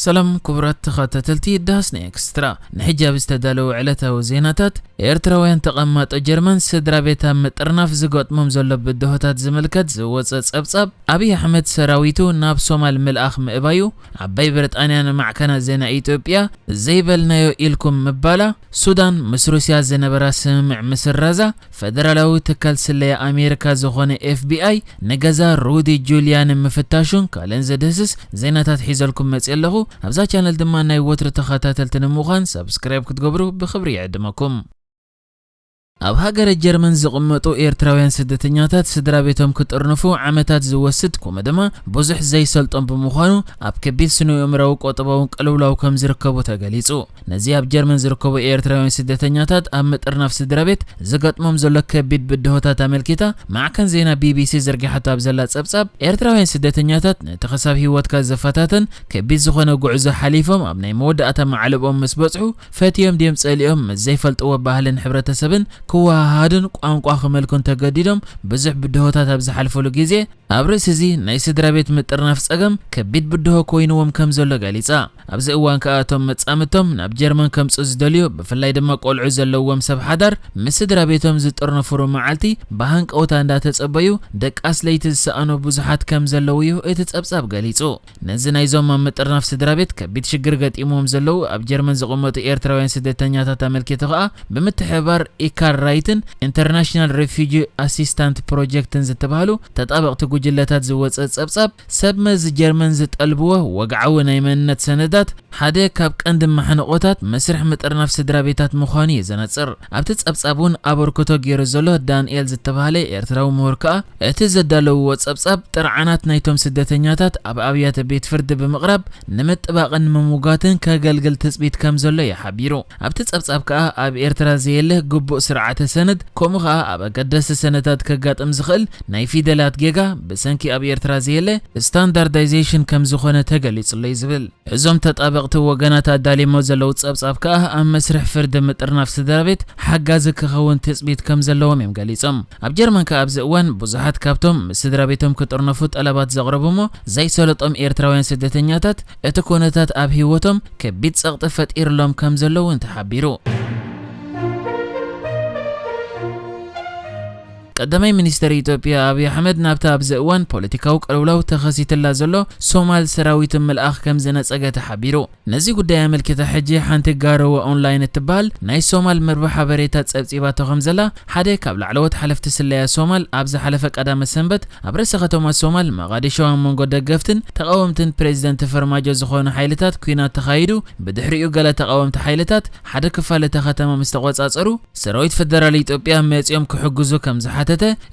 ሰላም ክቡራት ተኸታተልቲ ዳህስና ኤክስትራ፣ ንሕጂ ኣብ ዝተዳለወ ዕለታዊ ዜናታት፣ ኤርትራውያን ተቐማጦ ጀርመን ስድራ ቤት ኣብ ምጥርናፍ ዝገጥሞም ዘሎ ብድሆታት ዝምልከት ዝወጸ ጸብጻብ፣ ኣብይ ኣሕመድ ሰራዊቱ ናብ ሶማል ምልኣኽ ምእባዩ፣ ዓባይ ብሪጣንያ ንማዕከናት ዜና ኢትዮጵያ ዘይበልናዮ ኢልኩም ምባላ፣ ሱዳን ምስ ሩስያ ዝነበራ ስምምዕ ምስራዛ፣ ፈደራላዊ ትካል ስለያ ኣሜሪካ ዝኾነ ኤፍቢኣይ ንገዛ ሩዲ ጁልያኒ ምፍታሹን ካልእን ዘድህስስ ዜናታት ሒዘልኩም መፅየ ኣለኹ። ኣብዛ ቻነል ድማ ናይ ወትሩ ተኸታተልቲ ንምዃን ሳብስክራይብ ክትገብሩ ብኽብሪ ይዕድመኩም። ኣብ ሃገረ ጀርመን ዝቕመጡ ኤርትራውያን ስደተኛታት ስድራ ቤቶም ክጥርንፉ ዓመታት ዝወስድ፣ ከምኡ ድማ ብዙሕ ዘይሰልጦም ብምዃኑ ኣብ ከቢድ ስነ-ኣእምራዊ ቆጠባውን ቅልውላው ከም ዝርከቡ ተገሊጹ። ነዚ ኣብ ጀርመን ዝርከቡ ኤርትራውያን ስደተኛታት ኣብ ምጥርናፍ ስድራ ቤት ዝገጥሞም ዘሎ ከቢድ ብድሆታት ኣመልኪታ ማዕከን ዜና ቢቢሲ ዘርጊሓቶ ኣብ ዘላ ጸብጻብ፣ ኤርትራውያን ስደተኛታት ነቲ ክሳብ ህይወትካ ዘፈታተን ከቢድ ዝኾነ ጉዕዞ ሓሊፎም ኣብ ናይ መወዳእታ ማዕለቦም ምስ በጽሑ፣ ፈትዮም ድዮም ጸሊኦም ምስ ዘይፈልጥዎ ባህልን ሕብረተሰብን ክወሃሃዱን ቋንቋ ክመልኩን ተገዲዶም ብዙሕ ብድሆታት ኣብ ዝሓልፈሉ ግዜ፣ ኣብ ርእሲ እዚ ናይ ስድራ ቤት ምጥርናፍ ጸገም ከቢድ ብድሆ ኮይንዎም ከም ዘሎ ገሊጻ። ኣብዚ እዋን ከኣ እቶም መጻምቶም ናብ ጀርመን ከምጽኡ ዝደልዩ፣ ብፍላይ ድማ ቆልዑ ዘለዎም ሰብ ሓዳር ምስ ስድራ ቤቶም ዝጥርነፉሉ መዓልቲ ብሃንቀውታ እንዳተጸበዩ፣ ደቃስ ለይቲ ዝሰኣኑ ብዙሓት ከም ዘለዉ እዩ እቲ ጸብጻብ ገሊጹ። ነዚ ናይዞም ኣብ ምጥርናፍ ስድራ ቤት ከቢድ ሽግር ገጢምዎም ዘለዉ ኣብ ጀርመን ዝቕመጡ ኤርትራውያን ስደተኛታት ኣመልኪቱ ከኣ፣ ብምትሕብባር ኢካር ራይትን ኢንተርናሽናል ሬፊጂ ኣሲስታንት ፕሮጀክትን ዝተባህሉ ተጣበቕቲ ጉጅለታት ዝወጸ ጸብጻብ፣ ሰብ መዚ ጀርመን ዝጠልብዎ ወግዓዊ ናይ መንነት ሰነዳት ሓደ ካብ ቀንዲ ማሕንቖታት መስርሕ ምጥርናፍ ስድራ ቤታት ምዃኑ እዩ ዘነጽር። ኣብቲ ጸብጻብ እውን ኣበርክቶ ገይሩ ዘሎ ዳንኤል ዝተባህለ ኤርትራዊ ምሁር ከኣ፣ እቲ ዘዳለውዎ ጸብጻብ ጥርዓናት ናይቶም ስደተኛታት ኣብ ኣብያተ ቤት ፍርዲ ብምቕራብ ንምጥባቕን ንምምጓትን ከገልግል ትጽቢት ከም ዘሎ እዩ ሓቢሩ። ኣብቲ ጸብጻብ ከኣ ኣብ ኤርትራ ዘየለ ግቡእ ስርዓተ ሰነድ፣ ከምኡ ከኣ ኣብ ኣገደስቲ ሰነዳት ከጋጥም ዝኽእል ናይ ፊደላት ጌጋ ብሰንኪ ኣብ ኤርትራ ዘየለ ስታንዳርዳይዜሽን ከም ዝኾነ ተገሊጹ ኣሎ እዩ ዝብል። እዞም ተጣበቕቲ ወገናት ኣዳሊሞ ዘለዉ ጸብጻብ ከኣ ኣብ መስርሕ ፍርዲ ምጥርናፍ ስድራ ቤት ሓጋዚ ክኸውን ትጽቢት ከም ዘለዎም እዮም ገሊጾም። ኣብ ጀርመን ከኣ ኣብዚ እዋን ብዙሓት ካብቶም ምስ ስድራ ቤቶም ክጥርነፉ ጠለባት ዘቕረቡ እሞ ዘይሰለጦም ኤርትራውያን ስደተኛታት እቲ ኩነታት ኣብ ህይወቶም ከቢድ ጸቕጢ ፈጢርሎም ከም ዘለዉ እውን ተሓቢሩ። ቀዳማይ ሚኒስተር ኢትዮጵያ ኣብይ ኣሕመድ ናብታ ኣብዚ እዋን ፖለቲካዊ ቅልውላው ተኸሲትላ ዘሎ ሶማል ሰራዊት ምልኣኽ ከም ዝነጸገ ተሓቢሩ። ነዚ ጉዳይ ኣመልኪታ ሕጂ ሓንቲ ጋሮወ ኦንላይን እትበሃል ናይ ሶማል መርበብ ሓበሬታ ጸብጺባቶ ከም ዘላ ሓደ ካብ ላዕለዎት ሓለፍቲ ስለያ ሶማል ኣብ ዝሓለፈ ቀዳመ ሰንበት ኣብ ርእሰ ከተማ ሶማል መቓዲሾ ኣብ መንጎ ደገፍትን ተቓወምትን ፕሬዚደንት ፈርማጆ ዝኾኑ ሓይልታት ኲናት ተኻይዱ። ብድሕሪኡ ገለ ተቓወምቲ ሓይልታት ሓደ ክፋል እታ ከተማ ምስ ተቖጻጸሩ፣ ሰራዊት ፈደራል ኢትዮጵያ መጺኦም ክሕግዙ ከም ዝሓተተ፣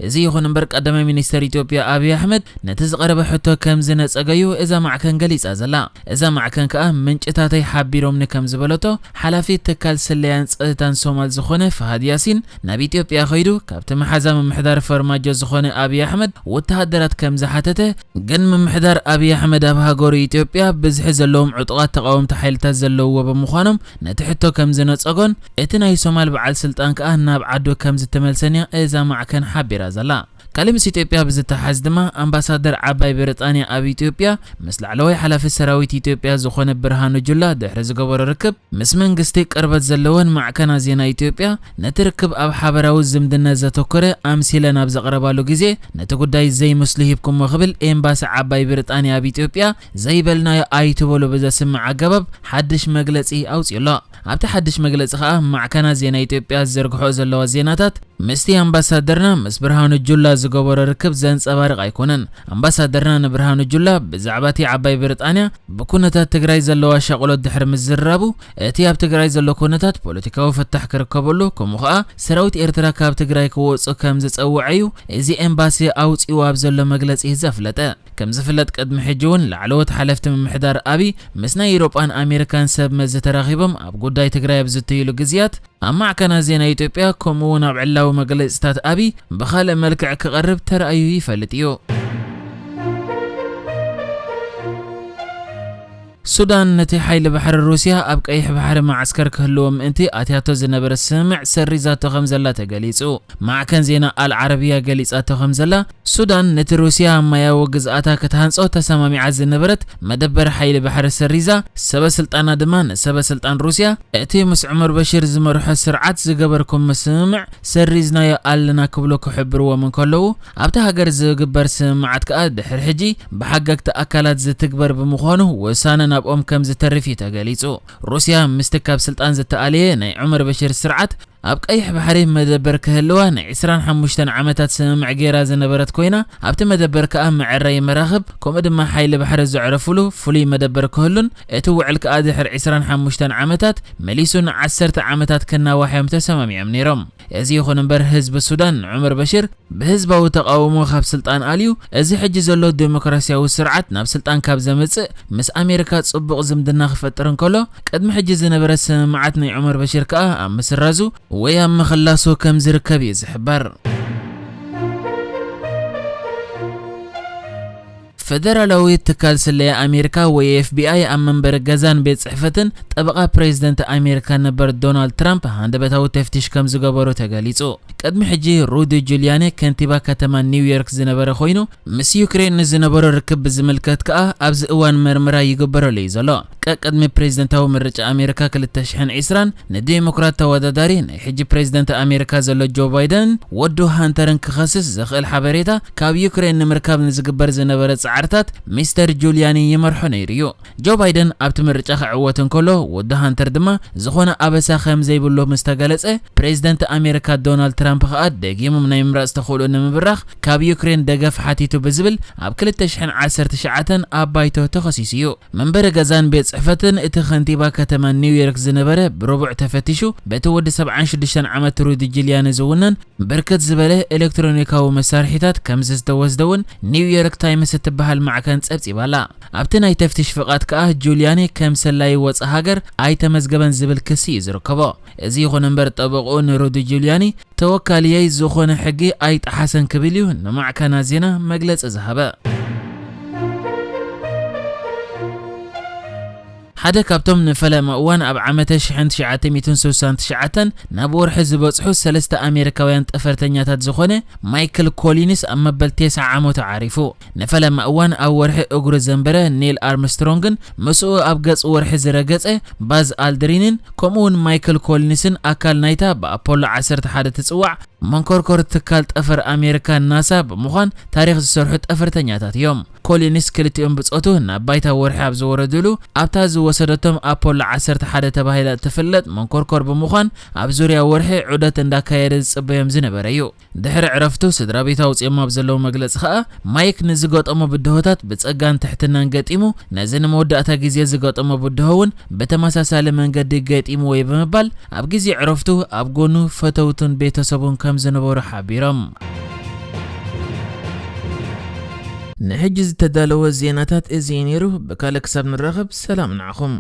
እዚ ይኹን እምበር ቀዳማይ ሚኒስተር ኢትዮጵያ ኣብይ ኣሕመድ ነቲ ዝቐረበ ሕቶ ከም ዝነጸገዩ እዛ ማዕከን ገሊጻ ዘላ። እዛ ማዕከን ከኣ ምንጭታተይ ሓቢሮምኒ ከም ዝበለቶ፣ ሓላፊ ትካል ስለያን ጸጥታን ሶማል ዝኾነ ፈሃድ ያሲን ናብ ኢትዮጵያ ከይዱ ካብቲ መሓዛ ምምሕዳር ፈርማጆ ዝኾነ ኣብይ ኣሕመድ ወተሃደራት ከም ዝሓተተ፣ ግን ምምሕዳር ኣብይ ኣሕመድ ኣብ ሃገሩ ኢትዮጵያ ብዝሒ ዘለዎም ዕጡቓት ተቓወምቲ ሓይልታት ዘለውዎ ብምዃኖም ነቲ ሕቶ ከም ዝነጸጎን እቲ ናይ ሶማል በዓል ስልጣን ከኣ ናብ ዓዱ ከም ዝተመልሰን እያ እዛ ማዕከን ሓቢራ ዘላ። ካልእ ምስ ኢትዮጵያ ብዝተሓዝ ድማ ኣምባሳደር ዓባይ ብሪጣንያ ኣብ ኢትዮጵያ ምስ ላዕለዋይ ሓላፊ ሰራዊት ኢትዮጵያ ዝኾነ ብርሃኑ ጁላ ድሕሪ ዝገበሮ ርክብ፣ ምስ መንግስቲ ቅርበት ዘለወን ማዕከናት ዜና ኢትዮጵያ ነቲ ርክብ ኣብ ሓበራዊ ዝምድና ዘተኮረ ኣምሲለን ኣብ ዘቕረባሉ ግዜ፣ ነቲ ጉዳይ ዘይምስሉ ሂብኩሞ ክብል ኤምባሲ ዓባይ ብሪጣንያ ኣብ ኢትዮጵያ ዘይበልናዮ ኣይትበሉ ብዘስምዕ ኣገባብ ሓድሽ መግለጺ ኣውጺኡ ኣሎ። ኣብቲ ሓድሽ መግለጺ ከኣ ማዕከናት ዜና ኢትዮጵያ ዝዘርግሖ ዘለዋ ዜናታት ምስቲ ኣምባሳደርና ምስ ብርሃኑ ጁላ ዝገበሮ ርክብ ዘንጸባርቕ ኣይኮነን። ኣምባሳደርና ንብርሃኑ ጁላ ብዛዕባ እቲ ዓባይ ብሪጣንያ ብኩነታት ትግራይ ዘለዋ ሻቕሎት ድሕሪ ምዝርራቡ፣ እቲ ኣብ ትግራይ ዘሎ ኩነታት ፖለቲካዊ ፍታሕ ክርከበሉ፣ ከምኡ ኸኣ ሰራዊት ኤርትራ ካብ ትግራይ ክወጹ ከም ዝጸውዐ እዩ እዚ ኤምባሲ ኣውጺኡ ኣብ ዘሎ መግለጺ ዘፍለጠ። ከም ዝፍለጥ ቅድሚ ሕጂ እውን ላዕለዎት ሓለፍቲ ምምሕዳር ኣቢ ምስ ናይ ኤውሮጳን ኣሜሪካን ሰብ መዚ ተራኺቦም ኣብ ጉዳይ ትግራይ ኣብ ዝትይሉ ግዜያት ኣብ ማዕከናት ዜና ኢትዮጵያ ከምኡ እውን ኣብ ዕላዊ መግለጺታት ኣቢ ብኻልእ መልክዕ ክቐርብ ተራእዩ ይፈልጥ እዩ። ሱዳን ነቲ ሓይሊ ባሕሪ ሩስያ ኣብ ቀይሕ ባሕሪ መዓስከር ክህልዎ ምእንቲ ኣትያቶ ዝነበረ ስምምዕ ሰሪዛቶ ከም ዘላ ተገሊጹ። ማዕከን ዜና ኣል ዓረብያ ገሊጻቶ ከም ዘላ፣ ሱዳን ነቲ ሩስያ ማያዊ ግዝኣታ ክትሃንጾ ተሰማሚዓ ዝነበረት መደበር ሓይሊ ባሕሪ ሰሪዛ፣ ሰበ ስልጣና ድማ ንሰበ ስልጣን ሩስያ እቲ ምስ ዑመር በሽር ዝመርሖ ስርዓት ዝገበርኩም ስምምዕ ሰሪዝናዮ ኣለና ክብሉ ክሕብርዎም እንከለዉ፣ ኣብቲ ሃገር ዝግበር ስምምዓት ከኣ ድሕሪ ሕጂ ብሓገግቲ ኣካላት ዝትግበር ብምዃኑ ውሳነ ናብኦም ከም ዝተርፍ እዩ ተገሊጹ። ሩስያ ምስቲ ካብ ስልጣን ዝተኣለየ ናይ ዑመር በሽር ስርዓት ኣብ ቀይሕ ባሕሪ መደበር ክህልዋ ናይ ዕስራን ሓሙሽተን ዓመታት ስምምዕ ገይራ ዝነበረት ኮይና፣ ኣብቲ መደበር ከኣ መዐረዪ መራኽብ ከምኡ ድማ ሓይሊ ባሕሪ ዘዕረፉሉ ፍሉይ መደበር ክህሉን እቲ ውዕል ከኣ ድሕሪ ዕስራን ሓሙሽተን ዓመታት መሊሱ ንዓሰርተ ዓመታት ክናዋሕ እዮም ተሰማሚዖም ነይሮም። እዚ ይኹን እምበር ህዝቢ ሱዳን ንዑመር በሽር ብህዝባዊ ተቓውሞ ካብ ስልጣን ኣልዩ፣ እዚ ሕጂ ዘሎ ዴሞክራሲያዊ ስርዓት ናብ ስልጣን ካብ ዘምጽእ ምስ ኣሜሪካ ጽቡቕ ዝምድና ክፈጥር እንከሎ፣ ቅድሚ ሕጂ ዝነበረ ስምምዓት ናይ ዑመር በሽር ከኣ ኣብ ምስራዙ ወይ ኣብ ምኽላሱ ከም ዝርከብ እዩ ዝሕበር። ፈደራላዊ ትካል ስለያ ኣሜሪካ ወይ ኤፍ ቢ ኣይ ኣብ መንበሪ ገዛን ቤት ጽሕፈትን ጠበቓ ፕሬዚደንት ኣሜሪካ ነበር ዶናልድ ትራምፕ ሃንደበታዊ ተፍትሽ ከም ዝገበሩ ተገሊጹ። ቅድሚ ሕጂ ሩዲ ጁልያኒ ከንቲባ ከተማ ኒውዮርክ ዝነበረ ኮይኑ፣ ምስ ዩክሬን ንዝነበሮ ርክብ ብዝምልከት ከኣ ኣብዚ እዋን መርመራ ይግበረሉ እዩ ዘሎ። ቀቅድሚ ፕሬዚደንታዊ ምርጫ ኣሜሪካ ክልተ ሽሕን ዕስራን ንዴሞክራት ተወዳዳሪ ናይ ሕጂ ፕሬዚደንት ኣሜሪካ ዘሎ ጆ ባይደንን ወዱ ሃንተርን ክኸስስ ዘኽእል ሓበሬታ ካብ ዩክሬን ንምርካብ ንዝግበር ዝነበረ ጻዕርታት ሚስተር ጁልያኒ ይመርሖ ነይሩ እዩ። ጆ ባይደን ኣብቲ ምርጫ ክዕወት እንከሎ፣ ወዲ ሃንተር ድማ ዝኾነ ኣበሳ ከም ዘይብሉ ምስ ተገለጸ፣ ፕሬዚደንት ኣሜሪካ ዶናልድ ትራምፕ ከኣ ደጊሙ ናይ ምምራጽ ተኽእሎ ንምብራኽ ካብ ዩክሬን ደገፍ ሓቲቱ ብዝብል ኣብ ክልተ ሽሕን ዓሰርተ ትሽዓተን ኣብ ባይቶ ተኸሲሱ እዩ። መንበሪ ገዛን ቤት ጽሕፈትን እቲ ከንቲባ ከተማ ኒውዮርክ ዝነበረ ብረቡዕ ተፈቲሹ፣ በቲ ወዲ ሰብዓን ሽዱሽተን ዓመት ሩዲ ጁልያኒ ዝውነን ብርክት ዝበለ ኤሌክትሮኒካዊ መሳርሒታት ከም ዝተወስደ እውን ኒውዮርክ ታይምስ እትበሃል ማዕከን ጸብጺባላ። ኣብቲ ናይ ተፍትሽ ፍቓድ ከኣ ጁልያኒ ከም ሰላዪ ወጻኢ ሃገር ኣይተመዝገበን ዝብል ክሲ እዩ ዝርከቦ። እዚ ይኹን እምበር ጠበቕኡ ንሩዲ ጁልያኒ ተወካልየይ ዝኾነ ሕጊ ኣይጠሓሰን ክብል እዩ ንማዕከናት ዜና መግለጺ ዝሃበ። ሓደ ካብቶም ንፈለማ እዋን ኣብ ዓመተ ሽሕን ትሽዓተ ሚእትን ስሳን ትሽዓተን ናብ ወርሒ ዝበጽሑ ሰለስተ ኣሜሪካውያን ጠፈርተኛታት ዝኾነ ማይክል ኮሊንስ ኣብ መበል ተስዓ ዓመቱ ዓሪፉ። ንፈለማ እዋን ኣብ ወርሒ እግሩ ዘንበረ ኔል ኣርምስትሮንግን ምስኡ ኣብ ገጽ ወርሒ ዝረገጸ ባዝ ኣልድሪንን ከምኡውን ማይክል ኮሊንስን ኣካል ናይታ ብኣፖሎ ዓሰርተ ሓደ ትጽዋዕ መንኮርኮር ትካል ጠፈር ኣሜሪካ ናሳ ብምዃን ታሪኽ ዝሰርሑ ጠፈርተኛታት እዮም። ኮሊንስ ክልቲኦም ብጾቱ ናብ ባይታ ወርሒ ኣብ ዝወረድሉ ኣብታ ዝወሰደቶም ኣፖሎ ዓሰርተ ሓደ ተባሂላ እትፍለጥ መንኮርኮር ብምዃን ኣብ ዙርያ ወርሒ ዑደት እንዳካየደ ዝጽበዮም ዝነበረ እዩ። ድሕሪ ዕረፍቱ ስድራ ቤት ኣውጺኦም ኣብ ዘለዉ መግለጺ ከኣ ማይክ ንዝገጠሞ ብድሆታት ብጸጋን ትሕትናን ገጢሙ፣ ነዚ ንመወዳእታ ግዜ ዝገጠሞ ብድሆ እውን ብተመሳሳሊ መንገዲ ገጢምዎ እዩ ብምባል ኣብ ግዜ ዕረፍቱ ኣብ ጎኑ ፈተውቱን ቤተሰቡን ከም ዝነበሩ ሓቢሮም። ንሕጂ ዝተዳለወ ዜናታት እዚ እዩ ነይሩ። ብካልእ ክሳብ ንራኸብ ሰላም ንዓኹም።